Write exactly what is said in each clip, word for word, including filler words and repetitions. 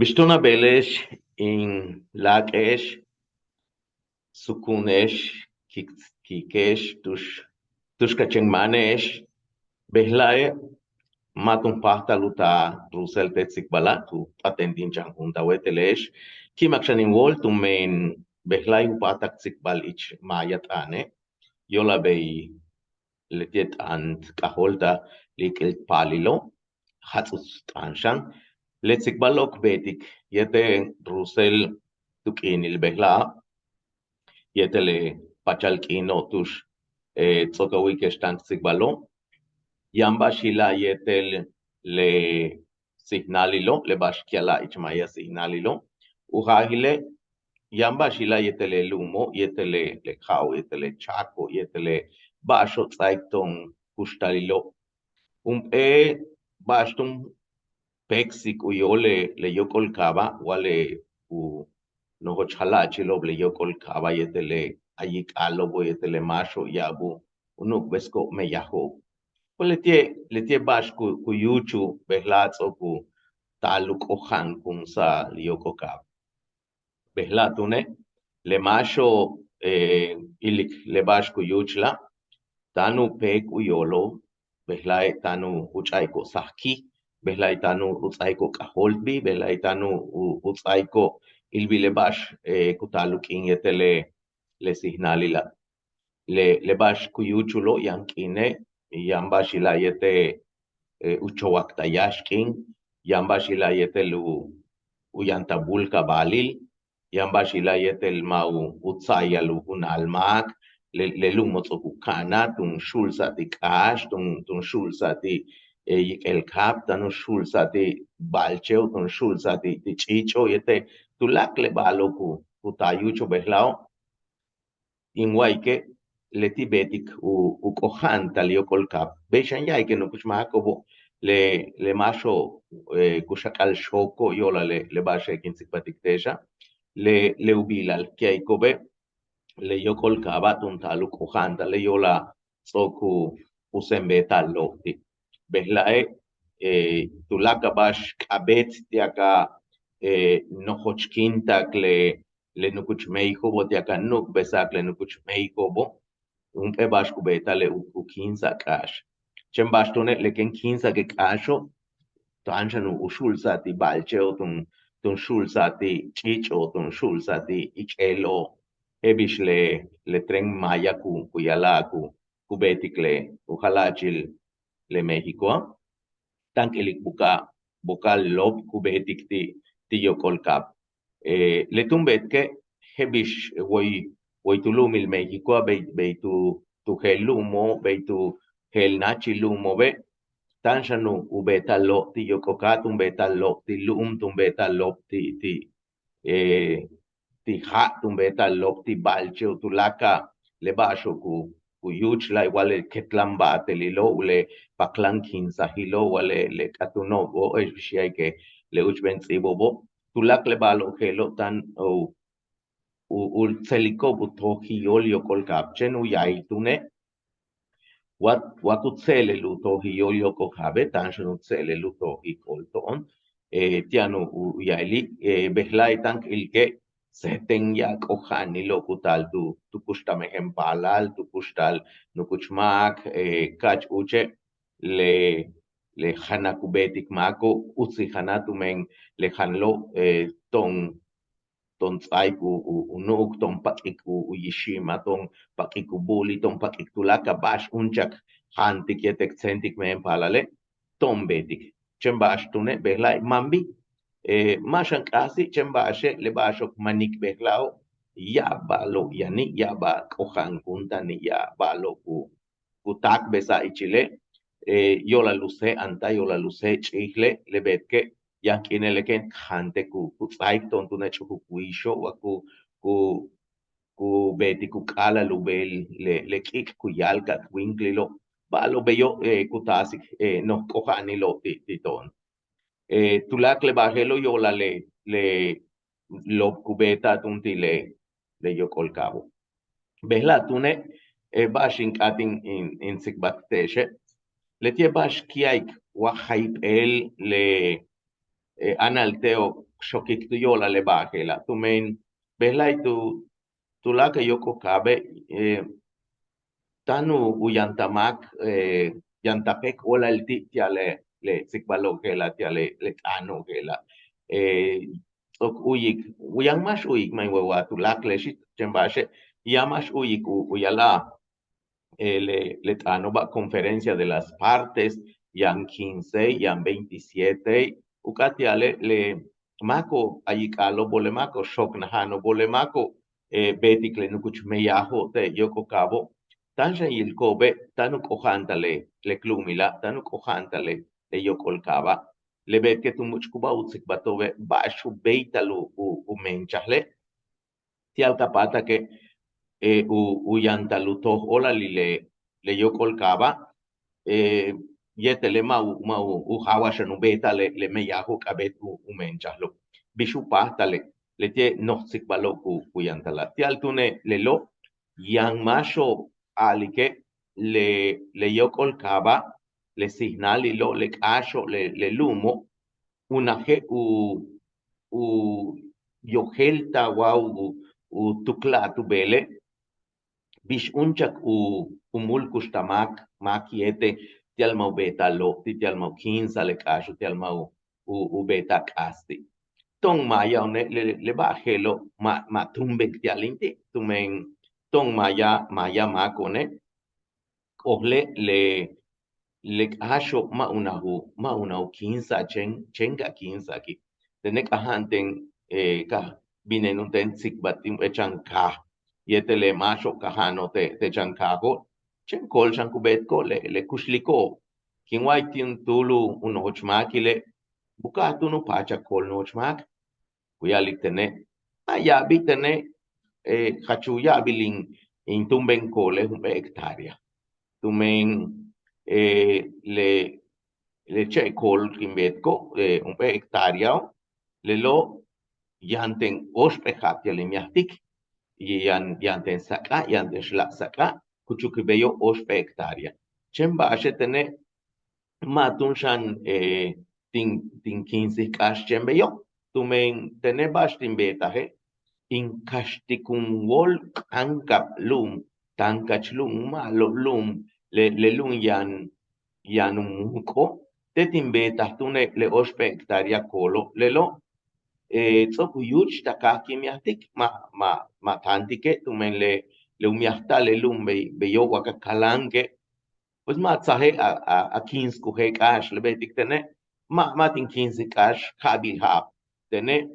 Bix túun a beele'ex in láak'e'ex, sukune'ex, kike'ex tu'ux ka chéen máane'ex. Bejela'e' ma' túun páajtal u taal Rusel te' tsikbala' tu p'aten tin chan junta'al wéetele'ex. Ki'imak xan in wóol tumen bejela'e' u páajtal k tsikbal ich maaya t'aane', yo'olal bey leti'e' t'aan t k'ajóoltaj líik'il paalilo', jats'uts t'aan xan. Le tsikbalo' k beetik yéetel Rusel tu k'iinil bejela'a' yéetel le paachal k'iino' tu'ux ts'o'ok a wu'uyike'ex táan k tsikbalo', yaan ba'ax yila'al yéetel le sijnalilo', le ba'ax ku ya'ala'al ich maaya sijnalilo'. U jaajile' yaan ba'ax yila'al yéetel le lu'umo', yéetel le ja'o', yéetel le cháako', yéetel le ba'axo'ob ts'áaik to'on kuxtalilo'. Jump'éel ba'ax túun péeksik u yóol le yóok'ol kaaba' wa le u nojoch jala'achilo'ob le yóok'ol kaaba' yéetel le ayik'alo'obo' yéetel le máaxo'ob ya'ab u nu'ukbesko'ob meyajo'ob. Pues leti'e' leti'e' ba'ax ku ku yúuchul bejela'a' ts'o'ok u taal u k'oja'ankunsa'al le yóok'ol kaaba'. Bejela' túune' le máaxo'ob ilik le ba'ax ku yúuchula' táan u péek u yóolo'ob. Bejela'e' táan u ch'a'iko'ob sajkij, bejela'e' táan u ts'áaiko'ob k'ajóoltbil, bejela'e' táan u ts'áaiko'ob ilbil le ba'ax ku taal u k'iin yéetel le sijnalila'. Le le ba'ax ku yúuchulo' yaan k'iine' yaan ba'ax yila'al yéetel u chowaktal yáax k'iin, yaan ba'ax yila'al yéetel u yantal búulka'abaalil, yaan ba'ax yila'al yéetel ma' u tsa'ayal u junaal máak. Le le lu'umo' ts'o'ok u ka'anal túun xu'ulsa'al ti' k'áax, túun túun xu'ulsa'al ti' yik'el kaab, táan u xu'ulsa'al ti' ba'alche'ob, túun xu'ulsa'al ti' ti' ch'iich'o'ob yéetel tuláakal le ba'alo'ob ku ku taal yúuchul bejela'o'. In wa'ayike' leti' beetik u u k'oja'antal yóok'ol kaaba'. Bey xan ya'ayke' nukuch máako'obo' le le máaxo'ob ku xak'al xooko' yo'olal le le ba'axe' kin tsikbaltik te'exa', le le u biilal ku ya'ayko'obe' le yóok'ol kaaba' túun taal u k'oja'antal le yo'olal ts'o'ok u seen beeta'al lo'ob ti'. Bejela'e' tuláakal ba'ax k'a'abéet ti'al ka nojochkinta'ak le le nukuch méeyjo'obo' ti'al ka nu'ukbesa'ak le nukuch méeyjo'obo'. Jump'éel ba'ax ku beeta'al le u kíinsa'al k'áax. Chéen ba'ax túune' le kéen kíinsa'ak le k'áaxo' táan xan u xu'ulsa'al ti' ba'alche'ob, túun túun xu'ulsa'al ti' ch'iich'o'ob, túun xu'ulsa'al ti' yik'elo'ob. Je'el bix le le tren maya ku ku ya'ala'al ku ku beetik le u jala'achil le Méxicoa'. Táan k ilik buka'aj buka'aj lob ku beetik ti' ti' yóok'ol kaaba'. Le túun beetike' je'el bix woy woy tu lu'umil Méxicoa' bey bey tu tu jeel lu'umo'ob bey tu jeel náachil lu'umo'obe'. Táan xan u beeta'al lo'ob ti' yóok'ol kaaba', túun beeta'al lo'ob ti' lu'um, túun beeta'al lo'ob ti' ti' ti' ja', túun beeta'al lo'ob ti' ba'alche'ob, tuláakal le ba'axo'ob ku ku yúuchul wa le ketlam ba'atelilo', le paklan kinsajilo', wa le le k'atuuno'obo', je'el bix ya'ayke' le úuchben ts'íibo'obo'. Tuláakal le ba'alo'ob je'elo' táan u u tseliko'ob u tojil yóol yóok'ol kaaba'. Chéen u ya'ayil túune' wa wa ku tse'elel u tojil yóol yóok'ol kaabe' táan xan u tse'elel u tojil k óol to'on. Ti'an u u ya'ayili', bejela'e' táan k ilike' séeten ya'ab k'oja'anilo'ob ku taal tu tu kuxtal mejen paalal, tu kuxtal nukuch máak. Ka'ach úuche' le le janal ku beetik máako'ob, utsil janal tumen le janalo' to'on to'on ts'áaik u u nu'uk, to'on pak'ik u yixi'ima', to'on pak'ik u bu'ulil, to'on pak'ik tuláakal ba'ax úunchak jaantik yéetel k tséentik mejen paalale', to'on beetik. Chéen ba'ax túune' bejela'e' máanbil, ma' xan k'aasi', chéen ba'axe' le ba'axo'ob k manik bejela'o' ya'ab ba'alo'ob yani', ya'ab ba'al k'oja'ankunta'ani', ya'ab ba'alo'ob ku ku táakbesa'al ichile', yo'olal u séeb antal, yo'olal u séeb ch'iijle'. Le beetike' yaan k'iine' le kéen k jaantik ku ku ts'áaik to'on túune' ch'ujuk wiixo' wa ku ku ku beetik u k'a'alal u beel le le k'iik' ku yáalka'al k wíinklilo'. Ba'alo'ob beyo' ku taasik noj k'oja'anilo'ob ti' ti' to'on. Tuláakal le ba'al je'elo' yo'olal le le lob ku beeta'al túun ti' le le yóok'ol kaabo'. Bejela' túune' ba'ax in k'áat in in tsikbalt te'exe', leti'e' ba'ax ku ya'alik wa jayp'éel le áanalte'ob xokik tu yo'olal le ba'al je'ela'. Tumen bejla'e' tu tuláakal yóok'ol kaabe' táan u yantal máak, yantal péek óolal ti' ti'al le tsikbalo' je'ela', ti'al le t'aano' je'ela'. Ts'o'ok u'uyik, yaan máax u'uyik, ma' in wojel wa tuláakale'exi', chéen ba'axe' yaan máax u'uyik u ya'ala'al le le t'aano'oba' conferencia de las partes, yaan quince, yaan veintisiete, u k'áat ti'ale' le máako'ob ayik'alo'obo', le máako'ob xoknaja'ano'obo', le máako'ob beetik le nukuch meyajo'ob te' yóok'ol kaabo', táan xan yilko'obe' táan u k'oja'antal le k lu'umila', táan u k'oja'antal le yóok'ol kaaba'. Le beetike' tu much'kuba u tsikbalto'obe' ba'ax u béeytal u menchajle'. Ti'al ka páatake' u yantal u toj óolalil le yóok'ol kaaba', yéetele' ma' u ma' u jawaxan u beeta'al le meyajo' k'a'abéet u menchajlo'. Bix u páajtale', leti'e' noj tsikbalo' ku yantala'. Ti'al túune' lelo' yaan máaxo'ob a'alike' le le yóok'ol kaaba', le sijnáalilo', le k'áaxo', le le lu'umo', unaje' u u yojéelta'al wa u tukla'al tu beele', bix úunchak u u múul kuxtal máak máak yéetel ti'al ma' u beeta'al loob ti', ti'al ma' u kíinsa'al le k'áaxo', ti'al ma' u u beeta'al k'aas ti'. To'on maaya'one' le le ba'al je'elo' ma' ma' túumben ti'alin ti', tumen to'on maaya maaya máako'one' k ojle' le le k'áaxo' ma' unaj u ma' unaj u kíinsa'al chéen chéen ka kíinsa'aki'. Tene' k'aja'an ten ka binen juntéen tsikbal ti' jump'éel chan kaaj yéetel le máaxo'ob kaja'ano'ob te' te' chan kaajo', chéen kool xan ku beetko'ob le le kuxliko'ob. Kin wa'alik ti' túul u nojoch máakile', buka'aj túun u paachal kool nojoch máak. Ku ya'alik tene', ma' ya'abi' tene', jach u ya'abil in in túumben koole' jump'éel hectárea. Tumen le le che'kool kin beetko' jump'éel hectáreao', lelo' yaan ten óoxp'éel ja'ab ti'al in miajtik, yaan yaan ten sak'a', yaan ten xla' sak'a', ku chukik beyo' óoxp'éel hectárea. Chéen ba'axe' tene' ma' túun xan tin tin kíinsik k'áax chéen beyo', tumen tene' ba'ax tin beetaje', in kaxtik jun wóol k'áankab lu'um, táankach lu'um, ma'alob lu'um, le le lu'um yaan yaan u muuk'o', te' tin beetaj túune' le óoxp'éel hectárea koolo', lelo' ts'o'ok u yúuchtal kaaj kin miajtik, ma' ma' ma' táantike', tumen le le u miajta'al le lu'um bey beyo' wa ka kaláantike', pues ma' tsaje' a a a kíinsik u jeel k'áax, le beetik tene' ma' ma' tin kíinsik k'áax ja'abil ja'ab. Tene'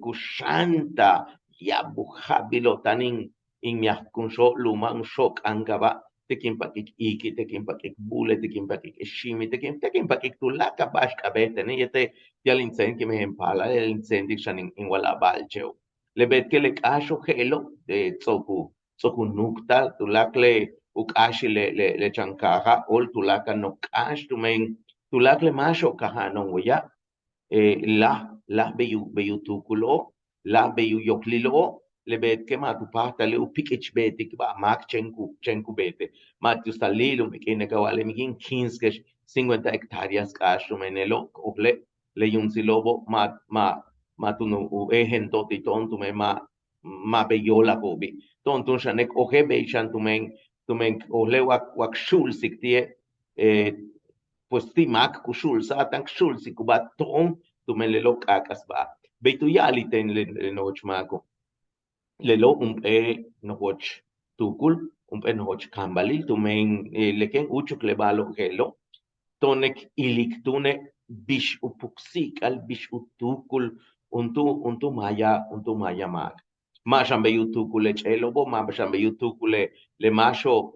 kuxa'anta'al ya'ab u ja'abilo' táan in in miajtik jun xook lu'uma', jun xook k'áankaba', te' kin pak'ik iiki', te' kin pak'ik buule', te' kin pak'ik iximi', te' kin te' kin pak'ik tuláakal ba'ax k'a'abéet tene' yéetel ti'al in tséentik mejen paalal, ti'al in tséentik xan in wa'alaj ba'alche'o'. Le beetike' le k'áaxo' je'elo' ts'o'ok u ts'o'ok u nuuktal tuláakal le u k'áaxil le le le chan kaaja', óol tuláakal noj k'áax, tumen tuláakal le máaxo'ob kaja'ano'on weya' láaj láaj bey u bey u tuukulo'ob, láaj bey u yoklilo'ob. Le beetike' ma' tu páajtale' u pik'ich beetik ba'al máak chéen ku chéen ku beete'. Ma' ti' ustal líi'lum k'iine' ka wa'ale' míin in kíinske'ex cincuenta hectáreas k'áax, tumen lelo' k ojle' le yuumtsilo'obo' ma' ma' ma' túun u éejento'ob ti' to'on, tumen ma' ma' bey yo'olajo'obi'. To'on túun xane' k ojel bey xan tumen tumen k ojle' wa wa k xu'ulsik ti'e', pues ti' máak ku xu'ulsa'al, táan k xu'ulsikuba' to'on, tumen lelo' k'aak'asba'al. Bey tu ya'alik ten le nojoch máako', lelo' jump'éel nojoch tuukul, jump'éel nojoch kaambalil, tumen le kéen úuchuk le ba'alo' je'elo', to'one' k ilik túune' bix u puksi'ik'al, bix u tuukul juntúul juntúul maaya juntúul maaya máak. Ma' xan bey u tuukul le ch'éelo'obo', ma' xan bey u tuukul le le máaxo'ob,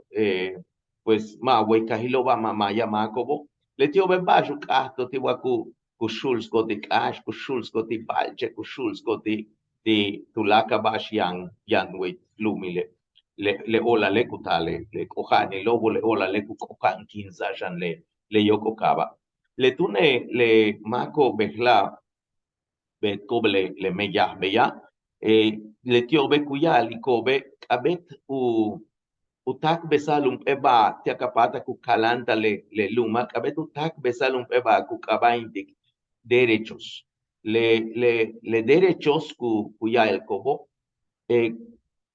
pues ma' way kajilo'oba', ma' maaya máako'obo'. Leti'obe' ba'ax u k'áata'al ti' wa ku ku xu'ulsiko'ob ti' k'áax, ku xu'ulsiko'ob ti' ba'alche', ku xu'ulsiko'ob ti' ti' tuláakal ba'ax yaan yaan wey lu'umile'. Le le óolale' ku taal le k'oja'anilo'obo', le óolale' ku k'oja'ankíinsa'al xan le le yóok'ol kaaba'. Le túune' le máako'ob bejla'e' beetko'ob le le meyaj beya', leti'obe' ku ya'aliko'obe' k'a'abéet u u táakbesa'al jump'éel ba'al ti'al ka páatak u kaláanta'al le le lu'uma', k'a'abéet u táakbesa'al jump'éel ba'al ku k'aaba'intik derechos. Le le le derechos ku ku ya'alko'obo',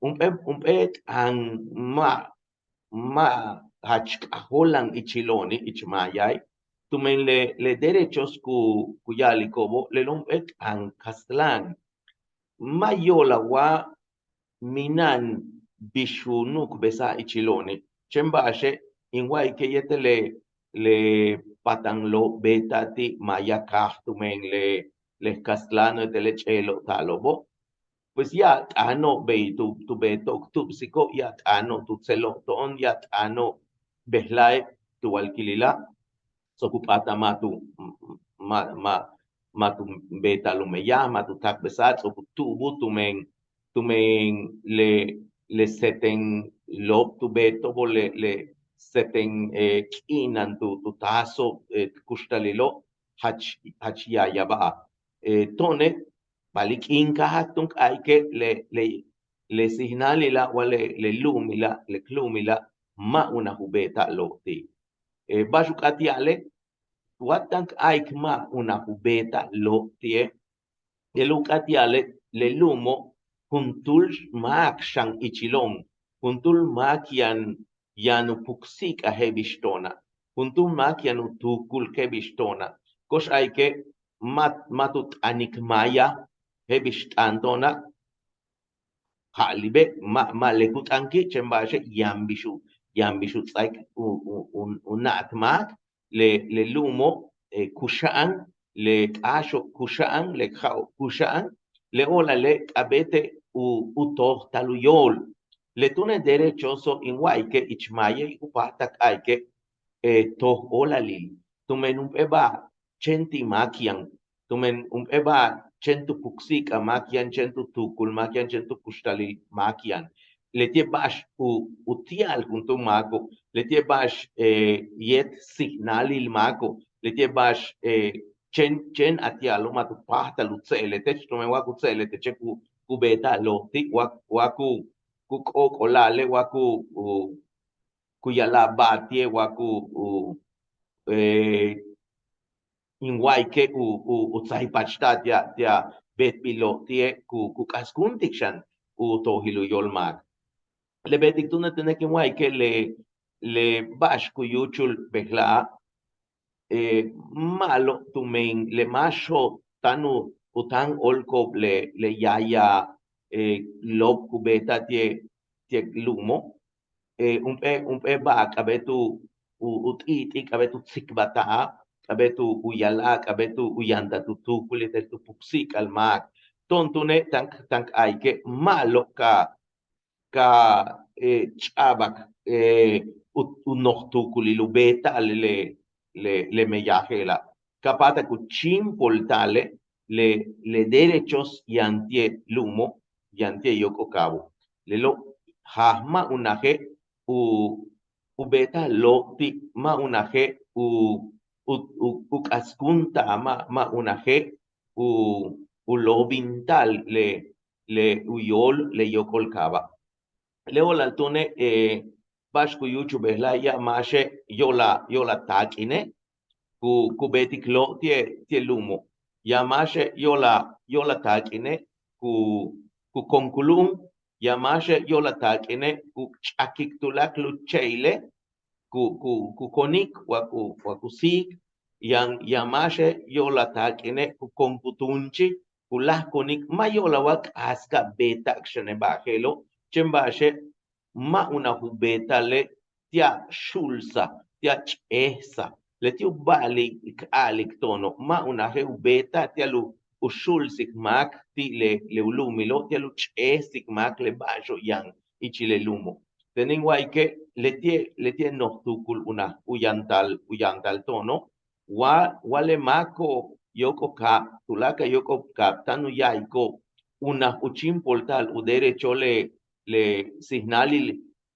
jump'éel jump'éel t'aan ma' ma' jach k'ajóola'an ichilo'oni' ich maayai', tumen le le derechos ku ku ya'aliko'obo' lelo' jump'éel t'aan kastlan. Ma' yo'olal wa mina'an bix u nu'ukbesaj ichilo'oni'. Chéen ba'axe' in wa'alike' yéetel le le patan loob beeta'al ti' maaya kaaj tumen le le kastlan yéetel le ch'e'elo'ta'alo'obo'. Pues ya'ab t'aano'ob bey tu tu beeto'ob k tu'ubsiko'ob, ya'ab t'aano'ob tu tselo'ob to'on, ya'ab t'aano'ob bejla'e' tu walkilila', ts'o'ok u p'áatal ma' tu ma' ma' ma' tu beeta'al u meyaj, ma' tu táakbesa'al, ts'o'ok u tu'ubul tumen tumen le le seten loob tu beeto'obo' le le seten k'i'inan tu tu taaso'ob kuxtalilo' jach jach yaayaba'al. To'one' ba'ale' k'iin kajak túun k a'alike' le le le sijnalila' wa le le lu'umila' le k lu'umila' ma' unaj u beeta'al loob ti'. Ba'ax u k'áat ya'ale', wa táan k a'alik ma' unaj u beeta'al loob ti'e', bey u k'áat ya'ale' le lu'umo' juntúul máak xan ichilo'on, juntúul máak yaan yaan u puksi'ik'al je'el bix to'ona', juntúul máak yaan u tuukul je'el bix to'ona'. Ko'ox a'alike' ma' ma' tu t'anik maaya je'el bix t'aan to'ona', ja'alibe' ma' ma' le ku t'aniki', chéen ba'axe' yaan bix u yaan bix u ts'áaik u u u na'at máak, le le lu'umo' kuxa'an, le k'áaxo' kuxa'an, le ja'o' kuxa'an, le o'olale' k'a'abéete' u u tojtal u yóol. Le túune' derechoso' in wa'alike' ich maaya ku páajtal k a'alike' toj óolalil, tumen jump'éel ba'al chéen ti' máak yaan, tumen jump'éel ba'al chéen tu puksi'ik'al máak yaan, chéen tu tuukul máak yaan, chéen tu kuxtalil máak yaan. Leti'e' ba'ax u u ti'al juntúul máako', leti'e' ba'ax yéet sijnalil máako', leti'e' ba'ax chéen chéen a ti'alo' ma' tu páajtal u tse'elel teech, tumen wa ku tse'elel teche' ku ku beeta'al loob ti', wa wa ku ku k'o'ok'ola'ale', wa ku ku ya'ala'al ba'al ti'e', wa ku u in wa'alike' u u u tsaypachta'al ti' a ti' a beetbil loob ti'e' ku ku k'askúuntik xan u tojil u yóol máak. Le beetik túune' tene' kin wa'alike' le le ba'ax ku yúuchul bejla'a' ma'alob tumen le máaxo'ob táan u táan óoliko'ob le le yaaya' loob ku beeta'al ti' e ti' e lu'umo'. Jump'éel jump'éel ba'al k'a'abéet u u t'i'it'il, k'a'abéet u tsikbalta'al, k'a'abéet u ya'ala'al, k'a'abéet u yantal tu tuukul yéetel tu puksi'ik'al máak. To'on túune' táan k táan k a'alike' ma'alob ka ka ch'a'abak u u noj tuukulil u beeta'al le le le meyaje'ela', ka páatak u chíimpolta'ale' le le derechos yaan ti' e lu'umo' yaan ti' e yóok'ol kaabo'. Lelo' jaaj ma' unaje' u u beeta'al loob ti', ma' unaje' u u u k'askúunta'al, ma' ma' unaje' u u loobinta'al le le u yóol le yóok'ol kaaba'. Le o'olal túune' ba'ax ku yúuchul bejla'e' ya'ab máaxe' yo'olal yo'olal taak'ine' ku ku beetik loob ti' e ti' e lu'umo'. Ya'ab máaxe' yo'olal yo'olal taak'ine' ku ku konkulu'um. Ya'ab máaxe' yo'olal taak'ine' ku ch'akik tuláakal u che'ile' ku ku ku konik wa ku wa ku síik. Yaan ya'ab máaxe' yo'olal taak'ine' ku konkutúunchij, ku láaj konik, ma' yo'olal wa k'aaska'ab beeta'ak xane' ba'al je'elo', chéen ba'axe' ma' unaj u beeta'ale' ti' a xu'ulsaj, ti' a ch'éejsaj. Leti' u ba'alil k a'alik to'ono', ma' unaje' u beeta'al ti'al u xu'ulsik máak ti' le le u lu'umilo', ti'al u ch'éejsik máak le ba'axo'ob yaan ichil le lu'umo'. Tene' in wa'alike' leti'e' leti'e' noj tuukul unaj u yantal u yantal to'ono', wa wa le máako'ob yóok'ol kaab, tuláakal yóok'ol kaab táan u ya'aliko'ob unaj u chíimpolta'al u derecho le le sijnalil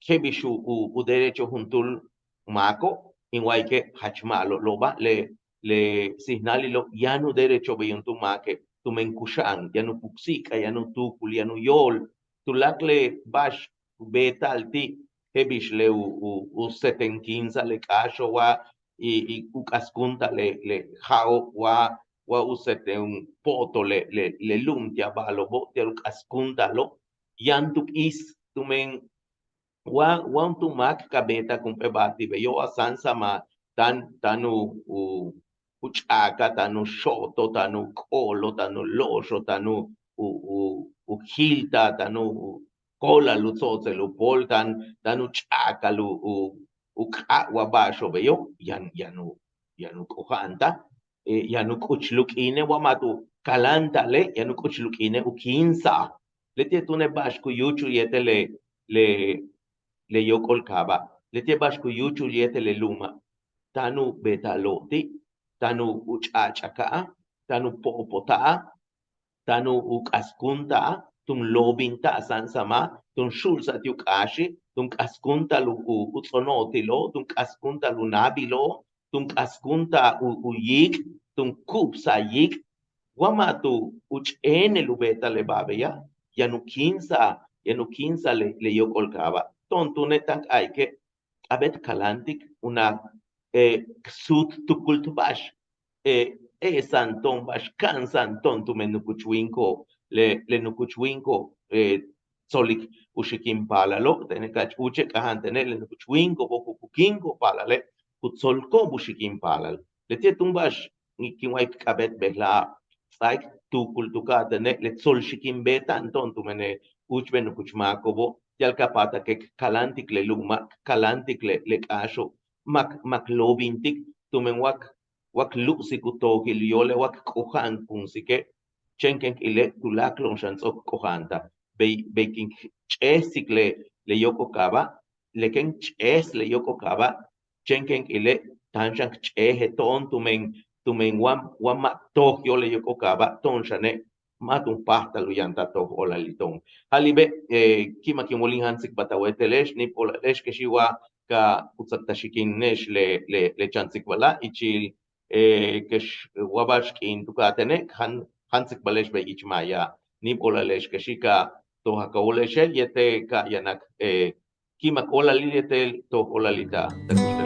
je'el bix u u derecho juntúul máako', in wa'alike' jach ma'alob looba'. Le le sijnalilo' yaan u derecho bey juntúul máake' tumen kuxa'an, yaan u puksi'ik'al, yaan u tuukul, yaan u yóol, tuláakal le ba'ax ku beeta'al ti' je'el bix le u u u seten kiinsa'al le k'áaxo'ob wa i i u k'askúunta'al le le ja'ob wa wa u seten po'otol le le lu'um ti' a ba'alo'obo' ti' a u k'askúunta'alo'. Yaan tu k'iis tumen wa wa juntúul máak ka beetaj jump'éel ba'al ti' beyo' wa sáansamal táan táan u u ch'a'akal táan u xo'otol táan u k'o'olol táan u lo'oxol táan u u u jiltal táan u kóolal u tso'otsel u pool táan táan u ch'a'akal u u k'ab wa ba'axo'ob beyo'. Yaan yaan u yaan u k'oja'antaj. Yaan u k'uchul u k'iine' wa ma' tu kaláanta'ale' yaan u k'uchul u k'iine' u kíinsa'al. Leti'e' túune' ba'ax ku yúuchul yéetel le le le yóok'ol kaaba'. Leti'e' ba'ax ku yúuchul yéetel le lu'uma' táan u beeta'al lo'oti', táan u ch'a'ach'aka'al, táan u po'opota'al, táan u k'askúunta'al, tun loobinta'al sáansamal, tun xu'ulsa'al ti' u k'áaxi', tun k'askúunta'al u u tz'ono'otilo', tun k'askúunta'al u náabilo'o', tun k'askúunta'al u u yiik', tun ku'ubsa'al yiik'. Wa ma' tu u ch'éenel u beeta'al le ba'al beya', yaan u kíinsa'al yaan u kíinsa'al le le yóok'ol kaaba'. To'on túune' táan k a'alike' k'a'abéet k kaláantik unaj k suut tuukult ba'ax e'esa'an to'on ba'ax ka'ansa'an to'on tumen nukuch wíiniko'ob le le nukuch wíiniko'ob tsolik u xikin paalalo'. Tene' ka'ach úuche' k'aja'an tene' le nukuch wíiniko'obo' ku kukíiniko'ob paalale' ku tsolko'ob u xikin paalal. Leti'e' túun ba'ax kin wa'alik k'a'abéet bejla'e' ts'áaik tuukultuka'aj tene' le tsool xikin beeta'an to'on tumene' úuchben nukuch máako'obo' ti'al ka p'áatak k kaláantik le lu'uma' k kaláantik le le k'áaxo' ma' k ma' k loobintik tumen wa k wa k lu'sik u toojil u yóole' wa k k'oja'ankunsike'. Chéen kéen k ile' tuláaklo'on xan ts'o'ok k k'oja'antaj bey bey kin k ch'éesik le le yóok'ol kaaba'. Le kéen k ch'ées le yóok'ol kaaba' chéen kéen k ile' táan xan k ch'éeje' to'on tumen tumen wa wa ma' tooj yóol le yóok'ol kaaba' to'on xane' ma' tun páajtal u yantal toj óolalil to'on. Ja'alibe' ki'imak in wóol in jáantsikbalt a wéetele'ex níib óolale'ex kexi wa ka u ts'a'abtal xikine'ex le le le chan tsikbala' ichil kex wa ba'ax k'iin tu ka'aj tene' k jáantsikbale'ex bey ich maaya. Níib óolale'ex kexi ka toj a ka wóole'exe' yéetel ka yanak ki'imak óolalil yéetel toj óolalil ta ta kuxtal.